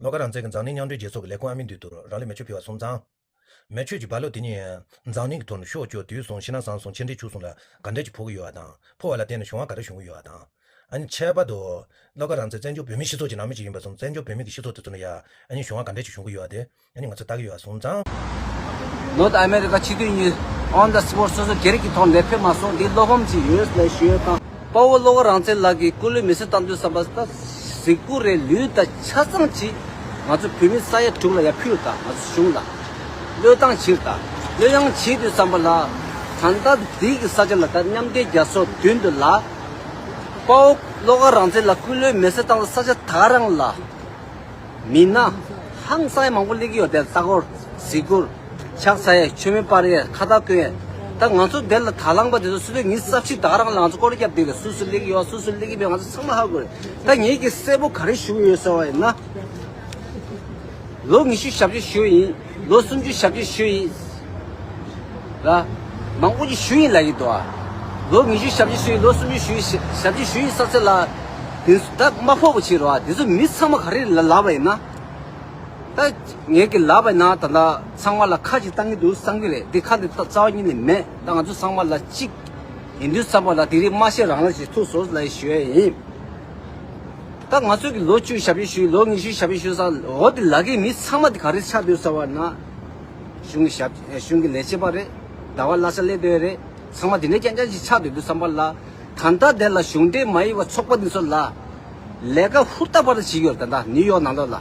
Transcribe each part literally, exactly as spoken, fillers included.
བློ་དགའ་རང་བཙན་གྱི་འཛམ་གླིང་མཉམ་འབྲེལ་རྒྱལ་ཚོགས་ཀྱི་ལས་ཁུངས་ཨ་མི་འདུས་དུ་རང་ལུས་མེ་མཆོད་ཕུལ་བ་སོང་ཙང་། མེ་མཆོད་ཀྱི་རྦ་ཀློག་དེ་ཉིད་འཛམ་གླིང་གི་ཐོག་ནས་ཤོག་བུ་བཅོས་དུས་སོང་ཕྱི་ནང་གསང་སོང་ཕྱི་འབྲེལ་བྱུག་སོང་ལ་ག་འདྲ་ཅིག་ཕོག་གི་ཡོད་པ་དང་ཕོག་པ་ལ་བརྟེན་ནས་གཞུང་བ་ག་འདྲ་བྱུང་གི་ཡོད་པ་དང་། ཨ་ནི་ཁྱད་པར་དུ། བློ་དགའ་རང་བཙན་བཙན་བྱོལ་བོད་མིའི་སྤྱི་ཚོགས་ཀྱི་ནང་མི་ཅིག་ཡིན་པ་སོང་བཙན་བྱོལ་བོད་མི་གི་སྤྱི་ཚོགས་དེ་ཚོ་ནས་ཡ་ཨ་ནི་གཞུང་བ་ག་འདྲ་ཅིག་བྱུང་གི་ཡོད་པ་དེ་ཨ་ནི་ང་ཚོ་ལྟ་གི་ཡོད་པ་སོང་ཙང་། ནོར་ཨ་མེ་རི་ཀ་སྤྱི་འཐུས་གཉིས་ཨོན་ད་སི་པོ་ཊི་སོ་སོ་སྒེར་གྱི་ཐོག་ནས་ཕེབས་མ་སོང་འདི་བློ་ཕམ་ཅིག་ཡོད་ལ་ཞུ་ཡོད་དང་། དཔའ་བོ་བློ་དགའ་རང་བཙན་ལགས་ཀྱི་སྐུ་ལུས་མེ་སྲེག་བཏང་དུས་བསམ་པ་ད་གཟིགས་སྐུ་རེད་ལུས་ད་ཆ་ཚང་ཅིག་ང་ཚོ་བོད་མི་ས་ཡ་དྲུག་ལ་ཡ་ཕུལ་ད་ང་ཚོ་གཞུང་ལ་བློས་བཏང་བྱེད་ད་བློས་བཏང་བྱེད་དུས་བསམ་པ་ལ་ད་ལྟ་འདི་གི་ས་ཆ་ལ་ད་མཉམ་འབྲེལ་རྒྱལ་ཚོགས་མདུན་དུ་ལ་དཔའ་བོ་བློ་དགའ་རང་བཙན་ལགས་སྐུ་ལུས་མེ་སྲེག་བཏང་ས་ས་ཆ་ད་རང་ལ། མི་སྣ་ཧང་སང་ཡ་མང་པོ་སླེབས་ཀྱི་ཡོད་དེ་ལྟ་སྐོར་གཟིགས་སྐོར་ཕྱག་འཚལ་ཡ་མཆོད་མེ་སྤར་ཡ་ཁ་བཏགས་བསྐོན་ཡ། ད་ང་ཚོ་དེ་ལ་ད་ལངས་པ་དེ་ཚོ་སུ་ཚོད་ཉིན་གསར་ཞིག་ད་ག་རང་ལ་ང་ཚོ་སྐོར་རྒྱབ་དེ་ལ་སུ་སུ་སླེབས་ཀྱི་ཡོད་སུ་སུ་སླེབས་ཀྱི་མེད་ང་ཚོ་ཚང་མ་ཧ་གོ་རེད། ད་ངེད་ཀྱི་གསལ་པོ་ག་རེ་ཞུ་གི་ཡོད་ཟེར་བ་ཡིན་ན། ལོ་ཉི་ཤུ་ཞབས་ཕྱི་ཞུས་ཡིན། ལོ་སུམ་ཅུ་ཞབས་ཕྱི་ཞུས་ཡིན། ལ། མང་པོ་ཅིག་ཞུས་ཡིན་ལབ་ཀྱི་འདུག་ཨ། ལོ་ཉི་ཤུ་ཞབས་ཕྱི་ཞུས་ཡིན་ལོ་སུམ་ཅུ་ཞུས་ཡིན་ཞབས་ཕྱི་ཞུས་ཡིན་ས་ཚེ་ལ། དེ་ཚོ་ད་མ་ཕོག་པ་བྱེད་རོགས་ཨ་དེ་ཚོ་མི་ཚང་མ་ག་རེ་ལ་ལབ་པ་ཡིན་ན། ད། ངེད་ཀྱི་ལབ་པ་ཡིན་ན་ད་ལྟ་ཚང་མ་ལ་ཁ་ཅིག་བཏང་གི་འདུག་བསམ་གི་རེད་འདི་ཁ་འདི་ད་རྩ་བ་ཉིད་ནས་མེད་ད་ང་ཚོ་ཚང་མ་ལ་གཅིག་ཡིན་དུས་བསམ་པ་ལ་དེ་རིང་མ་ཤེས་རང་ལ་ཞིག་ཐུག་སོང་ལ་ཞུ་ཡ་ཡིན། ད་ང་ཚོ་གི་ལོ་བཅུ་ཞབས་ཕྱི་ཞུས་ལོ་ཉི་ཤུ་ཞབས་ཕྱི་ཞུས་ས་འོ་དེ་ལ་གི་མི་ཚང་མ་དེ་ག་རེ་ཆགས་འདུག་ཟེར་བ་ན། གཞུང་གི་ཞབས་གཞུང་གི་ལས་བྱེད་པ་རེད། ཟླ་བ་གླ་ཆ་སླེབས་བསྡད་རེད། ཚང་མ་དེ་འདྲ་རྐྱང་རྐྱང་ཞིག་ཆགས་བསྡད་འདུག་བསམ་པ་ལ། ད་ལྟ་དེ་ལ་གཞུང་འབྲེལ་མ་ཡིན་པ་ཚོགས་པ་འདི་ཚོ་ལ། ལས་ཀ་ཧུར་ཐག་པར་བྱེད་ཀྱི་ཡོད་རེད་ད་ལྟ་ནིའུ་ཡོག་ནང་ལོགས་ལ།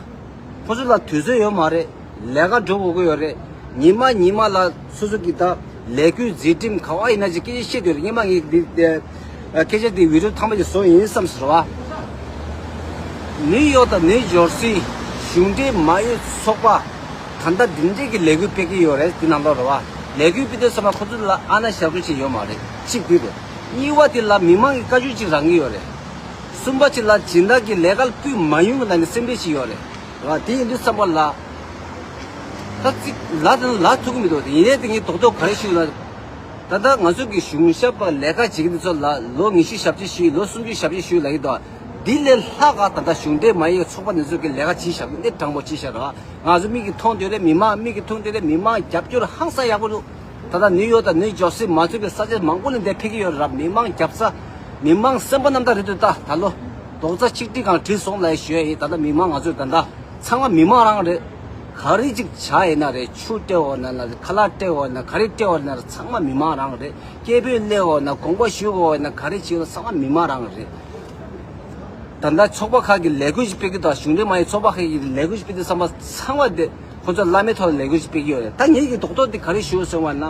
ཁོ་ཚོ་ལ་དུས་ཚོད་ཡོད་མ་རེད། ལས་ཀ་འགྲོ་དགོས་ཀྱི་ཡོད་རེད། ཉི་མ་ཉི་མ་ལ་སོ་སོ་གི་ད་ལས་འགུལ་འཛིན་ཁྲིམས་ག་བ་ཡིན་ན་ཅིག་སྐད་ཆ་བཤད་དུས་རེད་སྔོན་མ་ངས་འདི་སྐད་ཆ་འདི་བི་ཌིའོ་ཐང་པ་ཅིག་བཟོ་ཡིན་བསམ་ཟེར་བ། ནིའུ་ཡོག་དང་ནིའུ་ཇོར་སི་གཞུང་འབྲེལ་མ་ཡོད་ཚོགས་པ་ད་ལྟ་འདི་འདྲས་ཀྱི་ལས་འགུལ་སྤེལ་གྱི་ཡོད་རེད་འདི་ནང་ལོགས་རེད་བ། ལས་འགུལ་སྤེལ་དུས་ཙམ་པ་ཁོ་ཚོ་ལ་ཨ་ན་ཞབས་ཞུ་བྱེད་ཡོད་མ་རེད་གཅིག་འདི་རེད། གཉིས་པ་དེ་ལ་མི་མང་གི་བཀའ་བཀྱོན་ཅིག་རང་གི་ཡོད་རེད། གསུམ་པ་ཅིག་ལ་སྦྱིན་བདག་གི་ལས་ཀར་སྤུས་མ་ཡོང་གི་ནང་ནས་སེམས་ཁྲལ་ཞིག་ཡོད་རེད། ར་དེ་ཡིན་དུས་བསམ་པ་ལ། ད་ཅིག་ལ་དང་ལ་ཐུག་གི་མི་འདུག་ཡིན་ནའི་དེ་ངས་རྡོག་རྡོག་ག་རེ་ཞུ་ལ། ད་ལྟ་ང་ཚོ་གི་གཞུང་ཞབས་པ་ལས་ཀ་བྱེད་ཀྱི་འདི་ཚོ་ལ་ལོ་ཉི་ཤུ་ཞབས་ཕྱི་ཞུས་ལོ་སུམ་ཅུ་ཞབས་ཕྱི་ཞུས་ལ་ཡིན་དོ། འདི་ལས་ལྷག་ག་ད་ལྟ་གཞུང་འབྲེལ་མ་ཡིན་ཚོགས་པ་འདི་ཚོ་གི་ལས་ཀ་བྱེད་ཞབས་འདི་དྲང་པོ་བྱེད་ཤག་ར། ང་ཚོ་མིག་གིས་མཐོང་དུས་རེད་མི་མང་མིག་གིས་མཐོང་དུས་རེད་མི་མང་རྒྱབ་སྐྱོར་ཧང་སང་ཡག་པོ་འདུག་ད་ལྟ་ནིའུ་ཡོག་དང་ནིའུ་ཇོར་སི་མ་ཚུད་པའི་ས་ཆ་མང་པོ་ནས་འདིར་ཕེབས་ཀྱི་ཡོད་རེད་ར་མི་མང་རྒྱབ་ས། མི་མང་སེམས་པ་རྣམ་དག་རེད་འདུག་ད་ད་ལོ། རྡོག་རྩ་ཆིག་སྒྲིལ་གང་བྲིས་སོང་ལ་ཞུ་ཡ་ཡིན་ད་ལྟ་མི་མང་ང་ཚོས་ད་ལྟ་ཚང་མ་མི་མང་རང་རེད། ག་རེ་ཅིག་བྱ་ཡིན་ན་རེད་ཆུ་སྤྲད་འོ་ན་ན་ཁ་ལག་སྤྲད་འོ་ན་ག་རེ་སྤྲད་འོ་ན་རེད་ཚང་མ་མི་མང་རང་རེད། སྐད་འབོད་སླེབས་འོ་ན་དགོངས་པ་ཞུ་འོ་ན་ག་རེ་བྱེད་འོ་ཚང་མ་མི་མང་རང་རེད། ད་ལྟ་ཚོགས་པ་ཁག་གི་ལས་འགུལ་ཞིག་སྤེལ་གི་འདུག་གཞུང་འབྲེལ་མ་ཡིན་ཚོགས་པ་ཁག་གི་ལས་འགུལ་ཞིག་སྤེལ་དུས་བསམ་པ་ཚང་མ་དེ་ཁོ་ཚོ་བླ་མེད་ཐོག་ལ་ལས་འགུལ་ཞིག་སྤེལ་གི་ཡོད་རེད་ད་ངེད་ཀྱི་རྡོག་རྡོག་དེ་ག་རེ་ཞུ་འོ་ཟེར་བ་ན།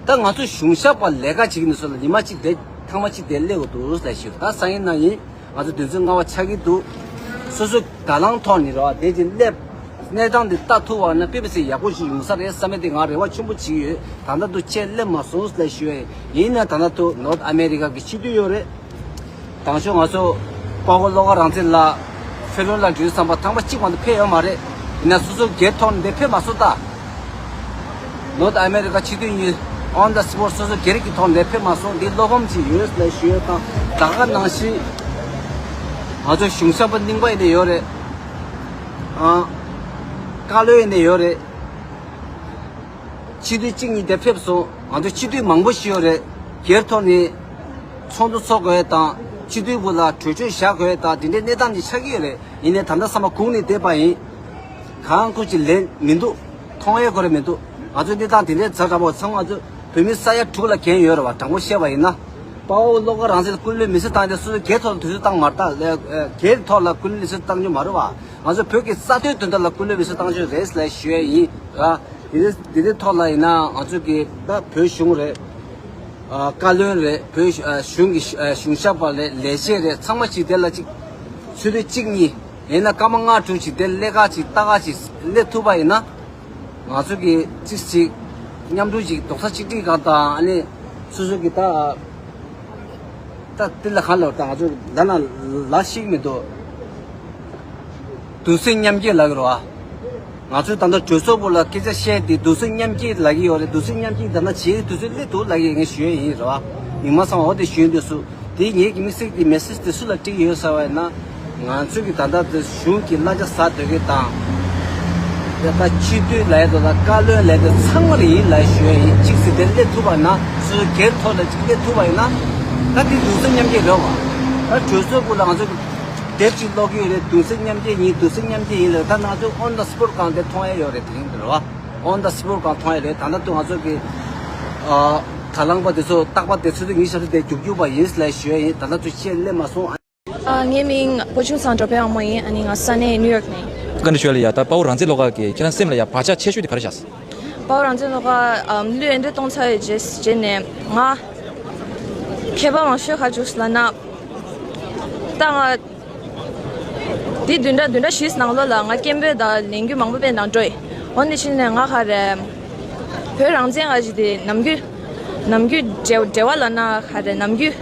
ད་ང་ཚོ་གཞུང་ཞབས་པ་ལས་ཀ་བྱེད་ཀྱི་འདུག་ཟེར་ལ་ཉི་མ་གཅིག་དེ་ཐེངས་མ་གཅིག་དེ་སླེབས་དགོས་འདུག་ཟེར་ཞུ་ད་སང་ཉིན་གནངས་ཉིན་ང་ཚོ་དུས་ཚོད་སྔ་བ་ཆགས་ཀྱི་འདུག་སོ་སོ་དང་བླངས་ཐོག་ནས་རེད་བ་དེ་ཅིག་སླེབས། གནས་སྟངས་འདི་ལྟ་ཐུབ་པ་ན་དཔེ་མི་སྲིད་ཡག་པོ་ཞིག་ཡོང་ས་རེད་བསམ་མེད་དེ་ང་རེ་བ་ཆེན་པོ་བྱེད་ཀྱི་ཡོད་ད་ལྟ་དུ་ཆེད་སླེབས་མ་སོང་ཟེར་ཞུ་ཡ་ཡིན་ན་ད་ལྟ་དུ་ནོར་ཨ་མེ་རི་ཀ་གི་སྤྱི་འཐུས་ཡོད་རེད། དང་ཤོག་ང་ཚོ་པ་གོ་བློ་དགའ་རང་བཙན་ལགས་ཕེ་ལོ་ལ་འགྲོ་བསམ་པ་ཐང་པ་གཅིག་མ་གཏོགས་ཕེབས་ཡོད་མ་རེད། ཡིན་ན་སོ་སོ་སྒེར་ཐོག་ནས་འདིར་ཕེབས་མ་སོང་ད། ནོར་ཨ་མེ་རི་ཀ་སྤྱི་འཐུས་གཉིས་ཨོན་ད་སི་པོ་ཊི་སོ་སོ་སྒེར་གྱི་ཐོག་ནས་ཕེབས་མ་སོང་འདི་བློ་ཕམ་ཅིག་ཡོད་ལ་ཞུ་ཡོད་དང་ད་ག་ནང་བཞིན་ང་ཚོ་གཞུང་ཞབས་པ་རྙིང་པ་ཡིན་ནའི་ཡོད་རེད། ཨ། བཀའ་བློན་ཡིན་ནའི་ཡོད་རེད། སྤྱི་འཐུས་གཅིག་གཉིས་དེ་ཕེབས་སོང་ང་ཚོ་སྤྱི་འཐུས་མང་པོ་ཞིག་ཡོད་རེད། སྒེར་ཐོག་ནས་ཚོགས་འདུ་ཚོགས་དགོས་དང་སྤྱི་འཐུས་བུ་ལ་གྲོས་ཆོད་བཞག་དགོས་དང་དེ་འདྲའི་གནས་སྟངས་ཅིག་ཆགས་ཀྱི་ཡོད་རེད། ཡིན་ནའི་ད་ལྟ་ཚང་མ་སྒུག་ནས་བསྡད་པ་ཡིན། གང་ཁུ་ཅིག་ལན་མི་འདུག་མཐོང་ཡས་ཁོ་རེ་མི་འདུག་ང་ཚོ་གནས་སྟངས་དེ་འདྲའི་ཛ་དྲག་པོ་ཚང་མ་ང་ཚོ་བོད་མི་ས་ཡ་དྲུག་ལ་འགན་ཡོད་རེད་བ་དྲང་པོ་བཤད་པ་ཡིན་ན། དཔའ་བོ་བློ་དགའ་རང་བཙན་ལ་སྐུ་ལུས་མེ་སྲེག་བཏང་སྟེ་སོ་སོ་སྒེར་ཐོག་ལ་དུས་ཚོད་བཏང་མ་རེད་ད་ལས་སྒེར་ཐོག་ལ་སྐུ་ལུས་མེ་སྲེག་བཏང་རྒྱུ་མ་རེད་བ། ང་ཚོ་བོད་ཀྱི་རྩ་དོན་དོན་དག་ལ་སྐུ་ལུས་མེ་སྲེག་བཏང་རྒྱུ་རེད་ལ་ཞུ་ཡས་ཡིན་ར། དེ་དེ་དེ་ཐོག་ལ་ཡིན་ན་ང་ཚོ་གི་ད་བོད་གཞུང་རེད། བཀའ་བློན་རེད་བོད་གཞུང་གི་གཞུང་ཞབས་པ་རེད་ལས་བྱེད་རེད་ཚང་མ་ཅིག་དེ་ལ་ཅིག་ཆུ་ཚོད་གཅིག་གཉིས་ཡིན་ན་སྐར་མ་ལྔ་དྲུག་ཅིག་དེ་ལས་ཀ་ཅིག་ལྟ་ག་ཅིག་སླེབས་ཐུབ་པ་ཡིན་ན། ང་ཚོ་གི་ཅིག་ཅིག་མཉམ་འགྲོ་ཅིག་རྡོག་རྩ་གཅིག་སྒྲིལ་གང་དང་ཨ་ནི་སོ་སོ་གི་ད་ད་དེ་ལ་གང་ལབ་ད་ང་ཚོ་ལ་ན་ལ་ཞིག་མི་འདུག་གདུང་སེམས་མཉམ་སྐྱེད་ལབ་ཀྱི་རེད་བ། ང་ཚོས་ད་ལྟ་གྲོས་ཚོགས་པོ་ལ་སྐད་ཆ་བཤད་དེ་གདུང་སེམས་མཉམ་སྐྱེད་ལབ་ཀྱི་ཡོད་རེད་གདུང་སེམས་མཉམ་སྐྱེད་ད་ལྟ་བྱེད་དུས་ཚོད་སླེབས་འདུག་ལབ་ཀྱི་ངས་ཞུ་ཡས་ཡིན་རེད་བ། མི་མང་ཚང་འོ་དེ་ཞུ་ཡིན་དུས་སུ་དེ་ངེད་ཀྱི་དམིགས་བསལ་གྱི་མེ་སེ་ཇི་དེ་སུ་ལ་སྤྲད་ཀྱི་ཡོད་ཟེར་བ་ཡིན་ན། ང་ཚོས་ཀྱི་ད་ལྟ་དེ་གཞུང་གི་གླ་ཆ་ཟ་སྡོད་མཁན་དང་ ད་ལྟ་སྤྱི་འཐུས་ལས་དང་བཀའ་བློན་ལས་དང་ཚང་མ་ལ་ཡིན་ལ་ཞུ་ཡ་ཡིན། གཅིག་ཟེར་དེ་སླེབས་ཐུབ་པ་ན་སོ་སོ་སྒེར་ཐོག་ལ་གཅིག་སླེབས་ཐུབ་པ་ཡིན་ན་ད་དེ་གདུང་སེམས་མཉམ་སྐྱེད་རེད་བ། ད་གྲོས་ཚོགས་སྐུ་ལ་ང་ཚོ་དེབ་ཅིག་ཀློག་གི་ཡོད་རེད། གདུང་སེམས་མཉམ་སྐྱེད་ཡིན། གདུང་སེམས་མཉམ་སྐྱེད་ཡིན་ལ་ད་ང་ཚོ་on the spot་གང་དེ་མཐོང་ཡ་ཡོད་རེད། དེ་རིང་འདིར་བ་on the spot་གང་མཐོང་ཡ་རེད། ད་ལྟ་དུ་ང་ཚོ་གི་ཨ་དང་བླངས་པ་དེ་ཚོ་རྟག་པ་དེ་ཚོ་དུ་ཉིན་ཞག་དེ་རྒྱུག་རྒྱུག་པ་ཡིན་ལ་ཞུ་ཡ་ཡིན། ད་ལྟ་ཚོ་བཤད་སླེབས་མ་སོང་། ཨ། ངའི་མིང་བུ་ཆུང་ཚང་འགྲོ་ཕན་དབང་མོ་ཡིན། ཨ་ནི་ང་ས་གནས་ནིའུ་ཡོག་ནས། བཀའ་འདྲི་ཞུ་ཡ་ལ་ཡ། ད་དཔའ་བོ་རང་བཙན་བློ་དགའ་གི་ཁྱེད་རང་སེམས་ལ་ཡ་བག་ཆགས་ཆེ་ཤོས་དེ་ག་རེ་བཞག་སོང་། དཔའ་བོ་རང་བཙན་བློ་དགའ་ཨམ་གླུ་ཨེ་འདྲ་གཏོང་ཚར་བའི་རྗེས་རྗེས་ནས་ང་མཁས་པ་མང་ཤོས་ག་བྱུགས་ལ་ན། ད་ང་དེ་བདུན་ཕྲག་བདུན་ཕྲག་བཞིའི་ནང་ལོགས་ལ་ང་སྐད་འབོད་དང་ལས་འགུལ་མང་པོ་སྤེལ་དང་འགྲོ་ཡི། འོ་འདི་ཕྱིན་ནས་ང་ག་རེ་བོད་རང་བཙན་ག་ཞིག་དེ་ནམ་རྒྱུན་ནམ་རྒྱུན་འབྲེལ་འབྲེལ་བ་ལབ་ན་ག་རེ་ནམ་རྒྱུན་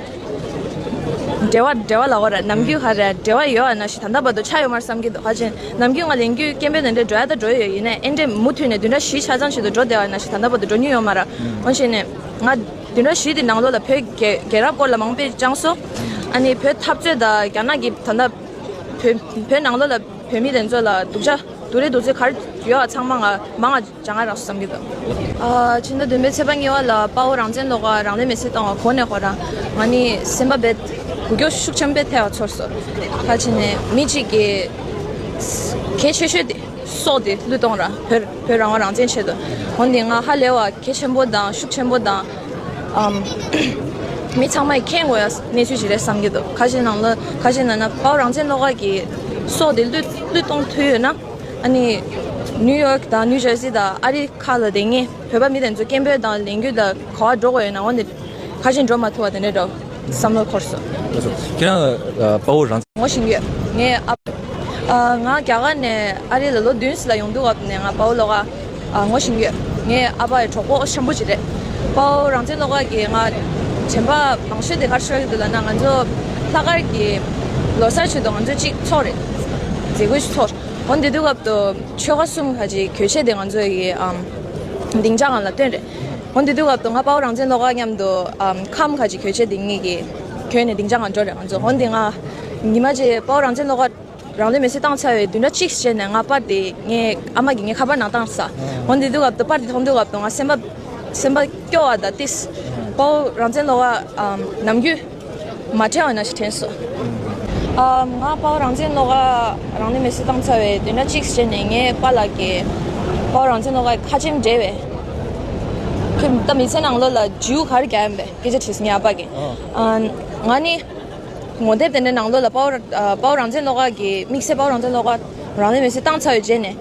འབྲེལ་བ་འབྲེལ་བ་ལབ་དགོས་རེད། ནམ་རྒྱུན་ག་རེ་འབྲེལ་བ་ཡོད་ཨ་ན་ཞིག་ད་ལྟ་བར་དུ་ཆགས་ཡོད་མ་རེད་བསམ་གྱི་འདུག་ག་ཅིག་ནམ་རྒྱུན་ང་ལས་འགུལ་སྐད་འབོད་དེ་འདྲ་འགྲོ་ཡ་ད་འགྲོ་ཡ་ཡོད། ཡིན་ནའི་ཨེ་འདྲས་མུ་མཐུད་ནས་བདུན་ཕྲག་བཞི་ཆ་ཚང་ཞིག་ཏུ་འགྲོ་བསྡད་པ་ན་ཞིག་ད་ལྟ་བར་དུ་འགྲོ་མྱོང་ཡོད་མ་རེད། འོ་བྱས་ནས་ང་བདུན་ཕྲག་བཞི་དེ་ནང་ལོགས་ལ་བོད་རྒྱལ་རྒྱལ་རབས་སྐོར་ལ་མང་པོ་སྤེལ་སོང་། ཨ་ནི་བོད་འཐབ་རྩོད་དང་རྒྱ་ནག་གི་ད་ལྟ་བོད་བོད་ནང་ལོགས་ལ་བོད་མི་དེ་ཚོ་ལ་སྡུག་ཅག་སྡུག་རུས་སྡུག་ཚོད་ག་རེ་ཡོད་པ་ཚང་མ་ང་མང་ང་སྦྱང་ང་རག་སོང་བསམ་གྱི་འདུག་ཨ། ཕྱི་ཟླ་བདུན་པའི་ཚེས་པ་གཉིས་པ་ལ་དཔའ་བོ་རང་བཙན་བློ་དགའ་རང་ལུས་མེར་སྲེག་བཏང་བ་གོ་ནས་ཁོ་རང་ང་ནི་སེམས་པ་རྦད་འགུལ་སྐྱོད་ཤུགས་ཆེན་པོ་ཐེབས་པ་ཚོར་སོང་། ག་ཅིག་ནས་མི་གཅིག་གིས་གལ་ཆེ་ཤོས་དེ་སྲོག་དེ་བློས་གཏོང་ར་བོད་བོད་རང་དབང་རང་བཙན་ཆེད་དུ། འོན་ཏེ་ང་ཧ་ལས་པ་གལ་ཆེན་པོ་དང་ཤུགས་ཆེན་པོ་དང་ཨམ་མི་ཚང་མས་མཁྱེན་དགོས་ཡ་གནས་ཚུལ་ཞིག་རེད་བསམ་གྱི་འདུག་ག་ཅིག་ནང་ལ་ག་ཅིག་ན་ན་དཔའ་བོ་རང་བཙན་བློ་དགའ་གི་སྲོག་དེ་བློས་བློས་གཏོང་ཐུབ་ཡོད་ན། ཨ་ནི་ནིའུ་ཡོག་དང་ནིའུ་ཇར་སི་དང་ཨ་རི་ཁག་ལ་བསྡད་མཁན་བོད་པ་མི་དེ་ཚོ་སྐད་འབོད་དང་ལས་འགུལ་དང་ག་པར་འགྲོ་དགོས་ཡོད་ན་འོ་ནི་ཁ་ཆེམས་འགྲོ་མ་ཐུབ་པ་དེ་འདྲ་འདྲ་བསམ་བློ་འཁོར་སོང་། ཁྱེད་རང་ཨ་དཔའ་བོ་རང་ངོ་ཤེས་ཡོད། ངའི་ཨ་ཨ་ང་རྒྱ་གར་ནས་ཨ་རི་ལ་ལོ་བདུན་ཙམ་ལ་ཡོང་དུས་སྐབས་ནས་ང་དཔའ་བོ་བློ་དགའ་ཨ་ངོ་ཤེས་ཡོད། ངའི་ཨ་ཕ་ཡི་གྲོགས་པོ་ཆེན་པོ་ཅིག་རེད། དཔའ་བོ་རང་བཙན་བློ་དགའ་གིས་ང་དྲན་པ་མང་ཤོས་དེ་ག་རེ་ཤོར་གྱི་འདུག་ལབ་ན། ང་ཚོ་ལྷག་དཀར་གྱི་ལོ་གསར་ཆེད་དུ་ང་ཚོ་གཅིག་ཚོགས་རེད། མཛད་སྒོ་ཞིག་ཚོགས། འོ་འདི་དུས་སྐབས་སུ་ཆོལ་ཁ་གསུམ་ཁ་ཅིག་གྱོད་ཆས་དེ་ང་ཚོ་ཡི་ཨམ་སྡིངས་ཆ་སྒང་ལ་བཏོན་རེད། འོ་འདི་དུས་སྐབས་སུ་ང་དཔའ་བོ་རང་བཙན་བློ་དགའ་མཉམ་དུ་ཨམ་ཁམས་ཁ་ཅིག་གྱོད་ཆས་དེ་གཉིས་ཀྱིས་གྱོད་ནས་སྡིངས་ཆ་སྒང་འགྲོ་རེད་ང་ཚོ། འོ་འདི་ང་ཉི་མ་ཅིག་དཔའ་བོ་རང་བཙན་བློ་དགའ་རང་ལུས་མེར་སྲེག་བཏང་ཚར་བའི་བདུན་ཕྲག་གཅིག་རྗེས་ནས་ང་པར་དེ་ངའི་ཨ་མ་གིས་ངའི་ཁ་པར་ནང་བཏང་ས། འོ་འདི་དུས་སྐབས་སུ་པར་དེ་མཐོང་དུས་སྐབས་སུ་ང་སེམས་པ་སེམས་པ་སྐྱོ་བ་དང་ཏིས་དཔའ་བོ་རང་བཙན་བློ་དགའ་ཨམ་ནམ་རྒྱུན་མ་བྲལ་བ་ན་ཞིག་དྲན་སོང་། ཨ། ང་དཔའ་བོ་རང་བཙན་བློ་དགའ་རང་ལུས་མེར་སྲེག་བཏང་ཚར་བའི་བདུན་ཕྲག་གཅིག་རྗེས་ནས་ངའི་པཱ་ལགས་ཀྱིས་དཔའ་བོ་རང་བཙན་བློ་དགའ་ཁ་ཆེམས་འབྲེལ་བས། ཁྱོད་ད་མི་ཚེ་ནང་ལོགས་ལ་རྒྱུ་ག་རེ་རྒྱག་ཡིན་པས་སྐད་ཆ་དྲིས་སོང་ངའི་ཨ་ཕ་གིས། ཨ། ང་ནི་ངོ་དེབ་དེ་འདྲའི་ནང་ལོགས་ལ་དཔའ་བོ་ཨ་དཔའ་བོ་རང་བཙན་བློ་དགའ་གི་དམིགས་བསལ་དཔའ་བོ་རང་བཙན་བློ་དགའ་རང་ལུས་མེར་སྲེག་བཏང་ཚར་བའི་རྗེས་ནས་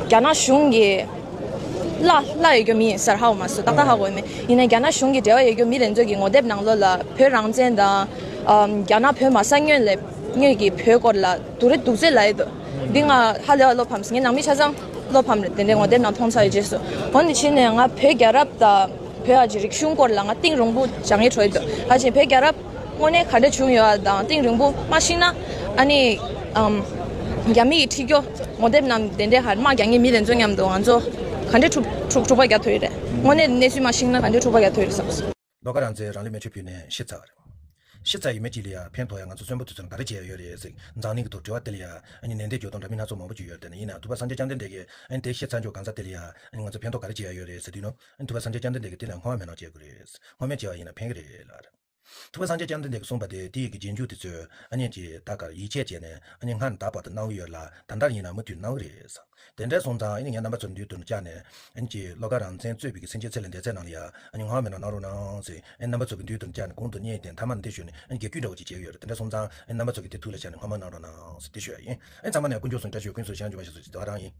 རྒྱ་ནག་གཞུང་གི་བླ་བླ་ཡོད་རྒྱུ་མི་ཡིན་ཟེར་ཧ་གོ་མ་སོང་། ཏག་ཏག་ཧ་གོ་མེད། ཡིན་ནའི་རྒྱ་ནག་གཞུང་གི་འབྲེལ་བ་ཡོད་རྒྱུ་མི་དེ་ཚོ་གི་ངོ་དེབ་ནང་ལོགས་ལ་བོད་རང་བཙན་དང་ཨམ་རྒྱ་ནག་བོད་མ་ས་སྔོན་ལ་སྔོན་གྱི་བོད་སྐོར་ལ་སྡུག་རུས་སྡུག་ཚོད་ལབ་ཡོད་འདུག་འདི་ང་ཧ་ལས་པ་བློ་ཕམ་སོང་། ངའི་ནང་མི་ཆ་ཚང་བློ་ཕམ་རེད། དེ་འདྲའི་ངོ་དེབ་ནང་མཐོང་ཚར་བའི་རྗེས་སུ། འོ་འདི་ཕྱིན་ནས་ང་བོད་རྒྱལ་རབས་དང་བོད་ཨ་ཅེ་རིག་གཞུང་སྐོར་ལ་ང་གཏིང་རིང་པོ་སྦྱང་ཡས་འགྲོ་ཡི་འདུག་ག་ཅིག་བོད་རྒྱལ་རབས་དངོས་གནས་ག་འདྲ་བྱུང་ཡོད་དང་གཏིང་རིང་པོ་མ་ཤེས་ན། ཨ་ནི་ཨམ་རྒྱ་མི་ཡི་འཁྲིད་སྐྱོ་ངོ་དེབ་རྣམས་དེ་འདྲའི་ཧར་དམག་རྒྱག་མཁན་མི་དེ་ཚོ་མཉམ་དུ་ང་ཚོ་ག་འདྲའི་འཁྲུག་འཁྲུག་འཁྲུག་པ་རྒྱག་ཐུབ་ཡོད་རེད། དངོས་གནས་གནས་ཚུལ་མ་ཤེས་ན་ག་འདྲའི་འཁྲུག་པ་རྒྱག་ཐུབ་ཡོད་རེད་བསམ་སོང་། བློ་དགའ་རང་བཙན་རང་ལུས་མེ་མཆོད་ཕུལ་ནས་ཤི་ཚར་བ་རེད། ཤི་ཚར་ཡི་མི་གཅིག་ལ་ཡང་ཕན་ཐོགས་ཡ་ང་ཚོ་གསོན་པོ་དེ་ཚོ་ལ་ག་རེ་བྱེད་ཡ་ཡོད་རེད་ཟེར་འཛམ་གླིང་གི་ཐོག་དྲི་བ་དེ་ལ་ཡ་ཨ་ནི་ནན་ཏན་འགྱོད་གཏོང་འདྲ་མི་སྣ་ཚོགས་མང་པོ་ཅིག་ཡོད་རེད། དེ་ནས་ཡིན་ན་ཐུབ་པ་སངས་རྒྱས་བཅོམ་ལྡན་འདས་ཀྱིས་ཨ་ནི་དེ་ཤི་ཚར་འཇོག་གང་ཟག་དེ་ལ་ཡ་ཨ་ནི་ང་ཚོ་ཕན་ཐོགས་ག་རེ་བྱེད་ཡ་ཡོད་རེད་ཟེར་དུས་ནོ། ཨ་ནི་ཐུབ་པ་སངས་རྒྱས་བཅོམ་ལྡན་འདས་ཀྱིས་དེ་ལ་སྔོན་མ་མན་ནག་བྱེད་དགོས་རེད། སྔོན་མ་བྱས་པ་ཡིན་ན་ཕན་གི་རེད་ལབ་རེད། ཐུབ་པ་སངས་རྒྱས་བཅོམ་ལྡན་འདས་ཀྱིས་གསུངས་པ་དེ་དེ་ཡི་གི་རྗེས་འཇུག་དེ་ཚོས་ཨ་ནི་ཅིག་ད་གར་ཡིད་ཆེས་བྱས་ནས་ཨ་ནི་སྔར་ད་བར་དུ་གནང་གི་ཡོད་ལ་ད་ལྟར་ཡིན་ན་མུ་མཐུད་གནང་གི་རེད་ཟེར། དེ་འདྲ་སོང་ཙང་ཨ་ནི་ངས་རྣམ་པ་ཚོར་མདུན་དུ་བཅར་ནས་ཨ་ནི་ཅིག་བློ་དགའ་རང་བཙན་གཙོས་པའི་གི་སེམས་ཅན་ཚེ་ལས་འདས་ཚད་ནང་ལ་ཡ་ཨ་ནི་སྔོན་མ་མན་ནག་གནང་རོགས་གནང་ཟེར་ཨ་ནི་རྣམ་པ་ཚོ་གི་མདུན་དུ་བཅར་ནས་གོང་དུ་སྙན་དེ་མཐའ་མ་ནས་དེ་ཞུས་ནས་ཨ་ནི་རྒྱ་སྐྱོད་འདྲ་བོ་ཅིག་བྱེད་ཀྱི་ཡོད་རེད། དེ་འདྲ་སོང་ཙང་ཨ་ནི་རྣམ་པ་ཚོ་གི་དེ་ཐུགས་ལ་བཞག་ནས་སྔོན་མ་གནང་རོགས་གནང་ཟེར་དེ་ཞུ་ཡ་ཡིན། ཨ་ནི་ཚང་མ་ནས་དཀོན་མཆོག་གསུམ་བཀྲ་ཤིས་ཀུན་སྩོལ་ཞིང་འབྱུང་བ་ཞིག་སོགས་ཀྱི་དོ་རང་ཡིན།